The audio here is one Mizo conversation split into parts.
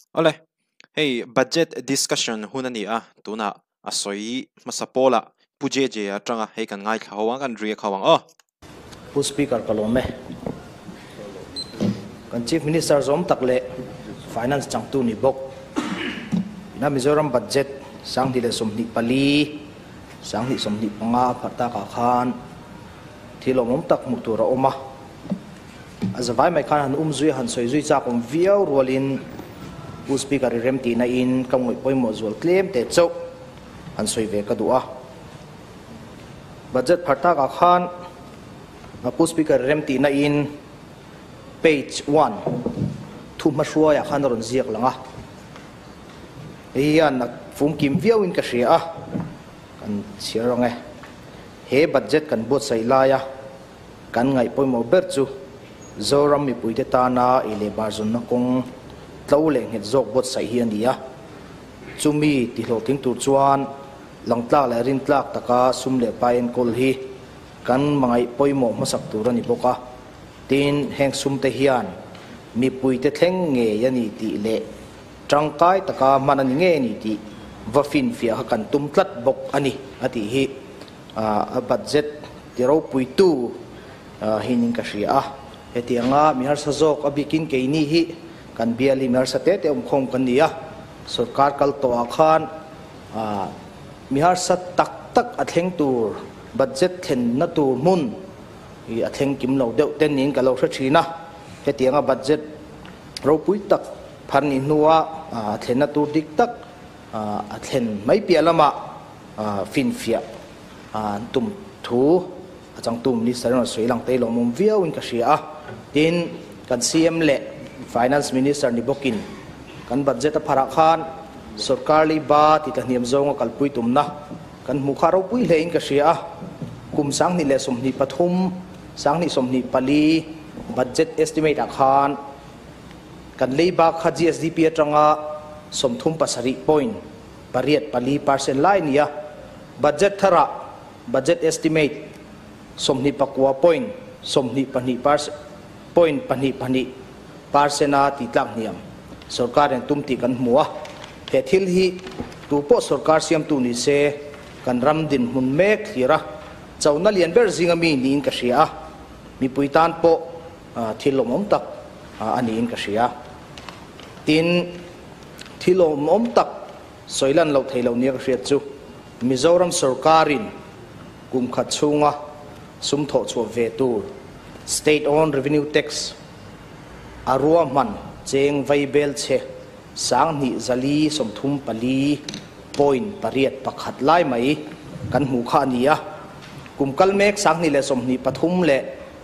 Awle, hei budget discussion hun a ni a, tunah a sawi hmasa pawlah Pu JJ atanga hei kan ngaithla ho ang, kan riak ho ang aw. Pu Speaker ka lawm e. Kan Chief Minister zawm tak leh Finance changtu ni bawk ina Mizoram Budget 2024, 2025 a pharh takah khan thil awmawm tak hmuh tur a awm a. A zavai mai khan han um zui a, han sawi zui chak awm viau rualin Pu Speaker i remtihna in ka ngawih pawimawh zual tlem teh chauh han sawi ve ka duh a. Budget phar takah khan Pu Speaker i remtihna in page one thu hmahruaiah khan a rawn ziak lang a. Hei hian a fumkim viauin ka hria a, kan chhiar ang e. He budget kan buatsaih laia Kan ngaih pawimawh ber chu Zoram mipuite tana ei leh bar zawnna kawng tlo leh nghet zawk buatsaih hi a ni a. Chumi tihlawhtling tur chuan langtlak leh rintlak taka sum leh pai enkawl hi kan mangaih pawimawh hmasak tur a ni bawk a. Tin, heng sumte hian mipuite thleng ngei a ni tih leh tangkai taka hman a ni ngei a ni tih va finfiah kha kan tum tlat bawk a ni, a tih hi. A budget ti ropuitu hinin ka hria a. Hetianga mi harsa zawk a bikin keini hi kan bial hi mi harsa te te awmkhawm kan ni a. Sorkar kal tawhah khan mi harsa tak tak a thleng tur budget thlenna tur hmun hi a thleng kim lo deuh te niin ka lo hre thin a. Hetianga budget ropui tak phar nih hnua a thlenna tur dik tak a thlen mai piah lamah finfiah an tum thu a changtu Minister in rawn sawi lang te hi lawmawm viau in ka hria a. Tin, kan CM leh Finance Minister ni bawkin kan budget a pharah khan sorkar leiba ti tlahniam zawnga kalpui tumna kan hmuh kha ropui hle in ka hria a. Kum 2023, 2024 budget estimate ah khan kan leiba kha GSDP atanga 37 point 8 4 percent lai a ni a, budget tharah budget estimate 29 point 22 percent point 2 2 percent a tih tlak hniam sorkar in tum tih kan hmu a, he thil hi tu pawh sorkar siamtu ni se kan ram dinhmun mek thlir a, chona lian ber zinga mi niin ka hria a, mipui tan pawh thil lawmawm tak a niin ka hria. Tin. Thil awmawm tak sawi lan loh thei lo nia ka hriat chu Mizoram sorkarin kum khat chhunga sum thawh chhuah ve tur State Owned Revenue Tax a ruahman cheng vaibel chhe 2434 point 8 1 lai mai kan hmuh kha a ni a. Kum kal mek 2023 leh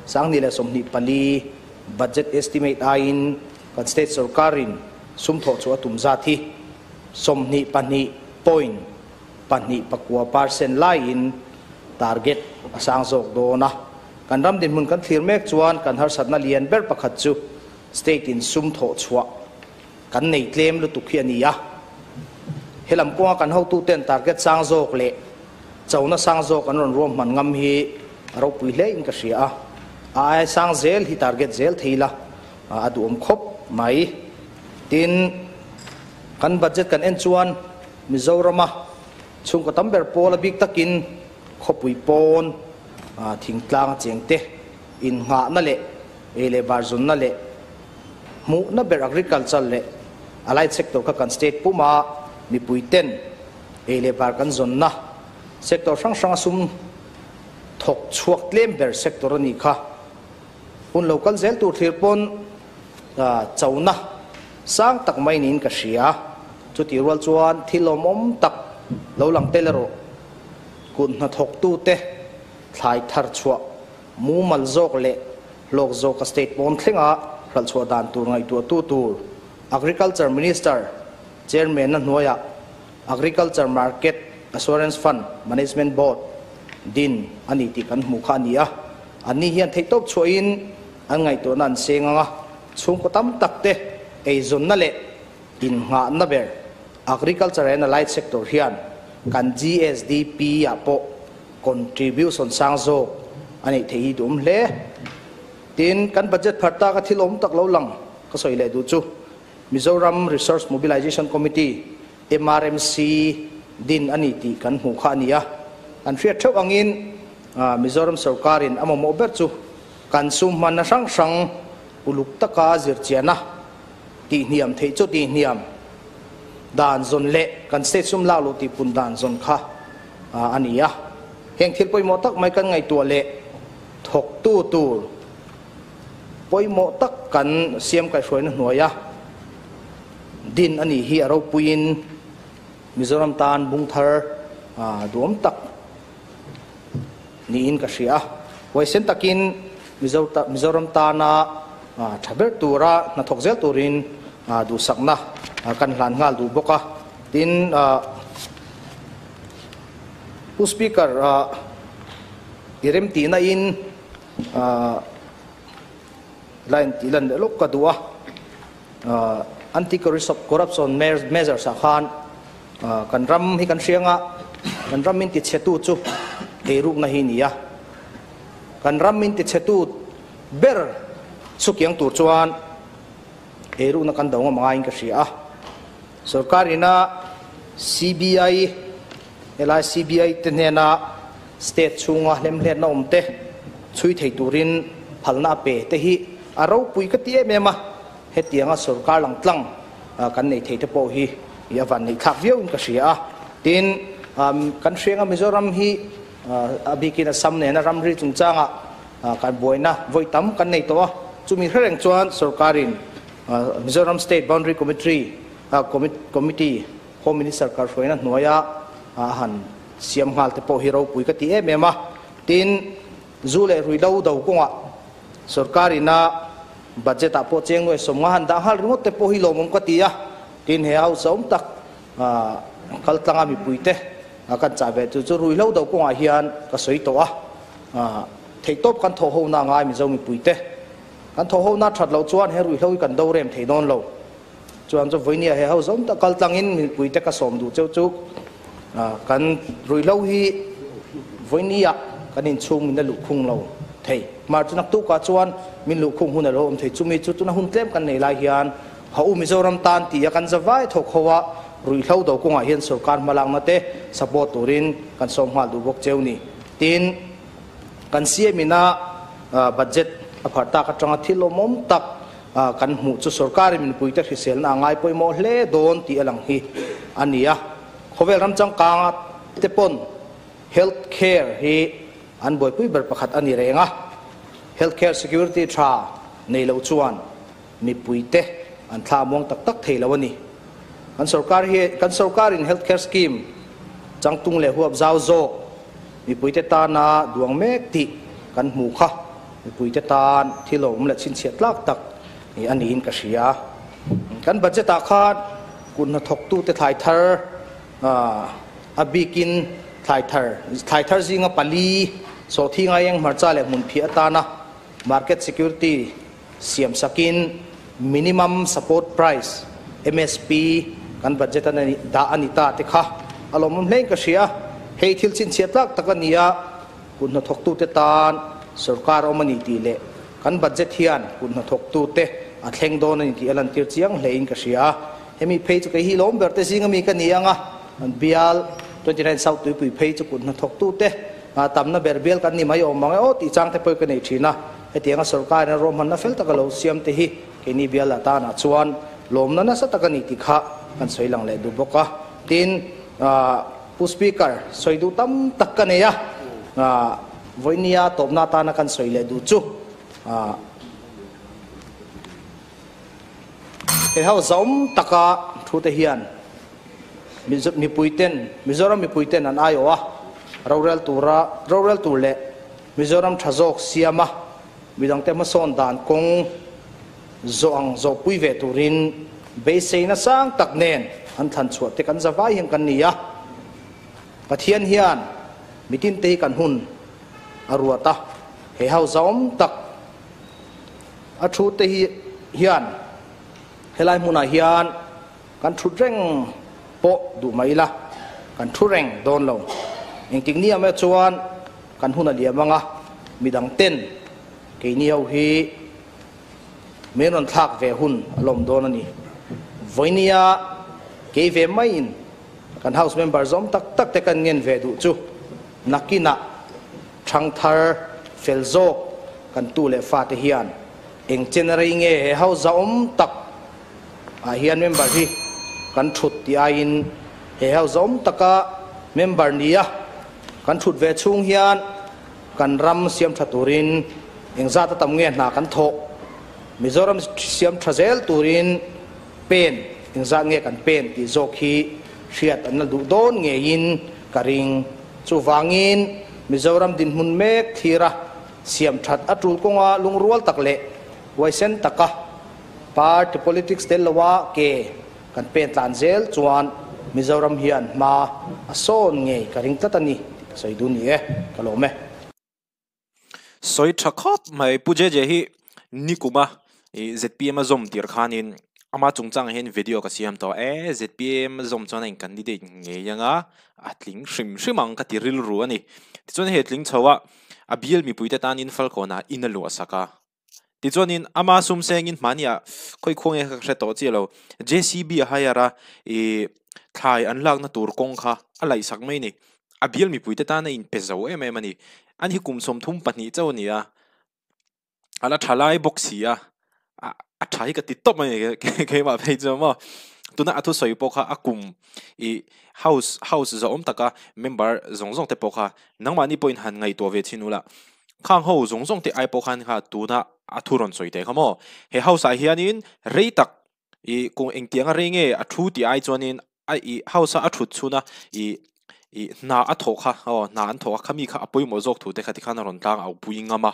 2024 Budget Estimate aiin Kan state sorkarin sum thawh chu a tum zat hi 22 point 2 9 percent laiin target a sang zawk dawn a. Kan ram dinhmun kan thlir mek chuan kan harsatna lian ber pakhat chu state in sum thawh chhuah kan nei tlem lutuk hi a ni a. Helam kawnga kan hotuten target sang zawk leh chona sang zawk an rawn ruahman ngam hi a ropui hle in ka hria a. A aia sang zel hi target zel thei ila. A duhawm khawp mai. Tin, kan budget kan en chuan Mizorama chhungkaw tam ber pawl a bik takin khawpui pawn thingtlang a cheng te innghahna leh ei leh bar zunna leh hmuhna ber agriculture leh allied sector kha kan state puma mipui ten ei leh bar kan zawnna sector hrang hranga sum thawk chhuak tlem ber sector a nih kha. Hun lo kal zel tur thlir pawn chona sang tak mai niin ka hria. Chutih rual chuan thil awmawm tak lo lang tel erawh kut hnathawktute thlai thar chhuah mumal zawk leh hlawk zawka state pawn thlenga hralh chhuah dan tur ngaihtuahtu tur Agriculture Minister Chairman-a hnuaiah Agriculture Market Assurance Fund Management Board din a ni tih kan hmuh kha a ni a. Anni hian theihtawp chhuahin an ngaihtuahna an seng ang a, chhungkaw tam tak te eizawnna leh innghahna ber Agriculture and Allied Sector hian kan GSDP ah pawh contribution sang zawk a neih theih hi duhawm hle. Tin, kan budget phar taka thil awm tak lo lang ka sawi leh duh chu. Mizoram Resource Mobilization Committee, MRMC, din a ni tih kan hmuh kha a ni a. Kan hriat theuh angin Mizoram sorkarin a mamawh ber chu kan sum hmanna hrang hrang uluk taka zirchiana tihhniam theih chu tihhniam dan zawn leh kan state sum lak luh tihpun dan zawn kha a ni a. Heng thil pawimawh tak mai kan ngaihtuah leh thawktu tur pawimawh tak kan siam kaihhruaina hnuaia din a nih hi a ropuiin Mizoram tan bung thar duhawm tak niin ka hria a. Huaisen takin Mizoram tana tha ber tura hnathawk zel turin duhsakna kan hlan nghal duh bawk a. Tin, Pu Speaker, i remtihna in line tih lan leh lawk ka duh a. Anti-corruption measures ah khan kan ram hi kan hriang a, kan ram min tichhetu chu eirukna hi ni a. Kan ram min tichhetu ber sukiang tur chuan eirukna kan do ngam ngaiin ka hria a. Sorkar ina CBI, helai CBI te hnena state chhunga hlemhletna awm te chhui thei turin phalna a pe te hi a ropui ka ti em em a, hetianga sorkar lang tlang kan nei thei te pawh hi i a van neih thlak viau in ka hria a. Tin, kan hrianga Mizoram hi a bikin Assam nena ramri chungchanga kan buaina vawi tam kan nei tawh a, chumi hre reng chuan sorkarin Mizoram State Boundary Committee Committee Home Minister karhruaina hnuaia a han siam nghal te pawh hi ropui ka ti em em a. Tin, zu leh ruihhlo do kawngah sorkarina budget ah pawh cheng nuai sawmnga han dah nghal ringawt te pawh hi lawmawm ka ti a. Tin, he house awm tak kal tlanga mipui te kan chah ve chu chu ruihhlo do kawngah hian ka sawi tawh a. Theihtawp kan thawh ho na ngai Mizo mipui te. Kan thawh ho na that loh chuan he ruihhlo hi kan do rem thei dawn lo. Chuan chu vawinia he ho zawm tak kal tlangin mipui te ka sawm duh cheu chu kan ruihhlo hi vawinia kan inchhung min la luhkhung lo thei. Mar chu naktukah chuan min luhkhung hun a lo awm thei. Chumi chu tuna hun tlem kan nei lai hian ha u Mizoram tan tia kan zavai thawk ho a ruihhlo do kawngah hian sorkar hmalakna te support turin kan sawm nghal duh bawk cheu ni. Tin, kan CM ina budget a pharh tak atanga thil awmawm tak kan hmuh chu sorkarin mipuite hriselna a ngai pawimawh hle dawn tih a lang hi a ni a. Khawvel ram changkanga te pawn health care hi an buaipui ber pakhat a ni reng a. Health care security tha nei loh chuan mipuite an thla muang tak tak thei lo a ni. Kan sorkar hi kan sorkarin health care scheme changtung leh huap zau zawk mipuite tana duang mek tih kan hmu kha. Mipuite tan thil awm leh chhinchhiah tlak tak a niin ka hria. Kan budget ah khan kut hnathawktute thlai thar a bikin thlai thar thlai thar zinga pali sawhthi ngaieng hmarcha leh hmunphiah atana market security siam sakin minimum support price, MSP, kan budget a dah a ni ta te kha a lawmawm hlein ka hria. Hei thil chhinchhiah tlak tak a ni a. Kut hnathawktute tan sorkar awm a ni tih leh kan budget hian kut hnathawktute a thleng dawn a ni tih a lantir chiang hlein ka hria a. Hemi phei chu kei hi lawm ber te zing ami ka ni ang a, an bial 29 South Tuipui phei chu kut hnathawktute tamna ber bial kan ni mai awm ang e aw tih chang te pawh ka nei thin a. Hetianga sorkarin a ruahmanna fel taka lo siam te hi keini bial ah tanah chuan lawmna nasa tak a ni tih kha kan sawi lang leh duh bawk a. Tin, Pu Speaker, sawi duh tam tak ka nei a, vawinia tawpna atana kan sawi leh duh chu he ho zawm taka thu te hian mipuiten, Mizoram mipuiten an aiawh a, rorel tura, rorel tur leh Mizoram tha zawk siam a, midangte hmasawn dan kawng zawh ang zawhpui ve turin beiseina sang tak nen an thlan chhuah te kan zavai hian kan ni a. Pathian hian mitin te hi kan hun a ruat a, he ho zawm tak a thu te hi hian helai hmunah hian kan thut reng pawh duh mai ila, kan thu reng dawn lo. Engtik ni ah chuan kan hun a liam anga midang ten keini ho hi Min rawn thlak ve hun a lawm dawn a ni. Vawinia kei ve maiin kan House member zawm tak tak te kan ngen ve duh chu nakinah thangthar fel zawk kan tu leh fate hian eng chen rei nge he House zahawm tak ah hian member hi kan thut tih aiin he House zahawm taka member nia kan thut ve chhung hian kan ram siam tha turin engzat a tam nge hna kan thawh, Mizoram siam tha zel turin pen engzat nge kan pen tih zawk hi hriat an la duh dawn ngeiin ka ring. Chuvangin Mizoram dinhmun mek thlira siam that a tul kawnga lungrual tak leh huaisen taka party politics tel loa ke kan pen tlan zel chuan Mizoram hian hma a sawn ngei ka ring tlat a ni tih ka sawi duh ni e, ka lawm e. Sawi tha khawp mai Pu JJ hi nikuma i ZPM a zawm tir khanin ama chungchangah hian video ka siam tawh e ZPM a zawm chuan a in candidate ngei anga a tling hrim hrim ang ka ti rilru a ni. Tichuan hei a tling chho a, a bial mipuite tanin Falkawnah in a luah sak a. Tichuanin ama sum sengin hmahniah khawi khuang nge ka hre tawh chiah lo, JCB a hire a, ih thlai an lakna tur kawng kha a laihsak mai a ni. A bial mipuite tan a inpe zo em em a ni. An hi kum 32 chauh a ni a, a la tha lai bawk si a, a tha hi ka ti tawp mai a ni keimah phei chu maw. Tuna a thusawi pawh kha a kum ih house house zahawm taka member zawng zawng te pawh kha nangmahni pawhin han ngaihtuah ve chhin ula. Khang ho zawng zawng te ai pawh khan kha tuna a thu rawn sawi teh kha maw? He house ah hianin rei tak i kung engtianga rei nge a thu tih ai chuanin a i house a a thut chhuna i i hna a thawh kha aw hna an thawh a khami kha a pawimawh zawk thu te kha tikhan a rawn tlang au pui ngam a,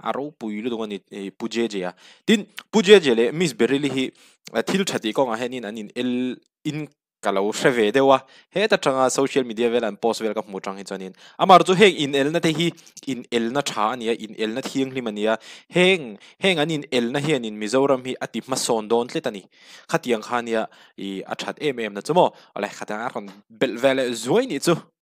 a ropui lutuk a ni i Pu JJ a. Tin, Pu JJ leh Miss Beryl-i hi thil tha tih kawngah hianin an in el in Ka lo hre ve deuh a, heta tanga social media vel an post vel ka hmuh tang hi chuanin amaherawh chu heng inelna te hi inelna tha a ni a, inelna thianghlim a ni a, heng heng an inelna hianin Mizoram hi a ti hmasawn dawn tlet a ni. Khatiang kha nia ih a that em em na chu maw? Awle khatiang a rawn belh ve leh zuai nih chu.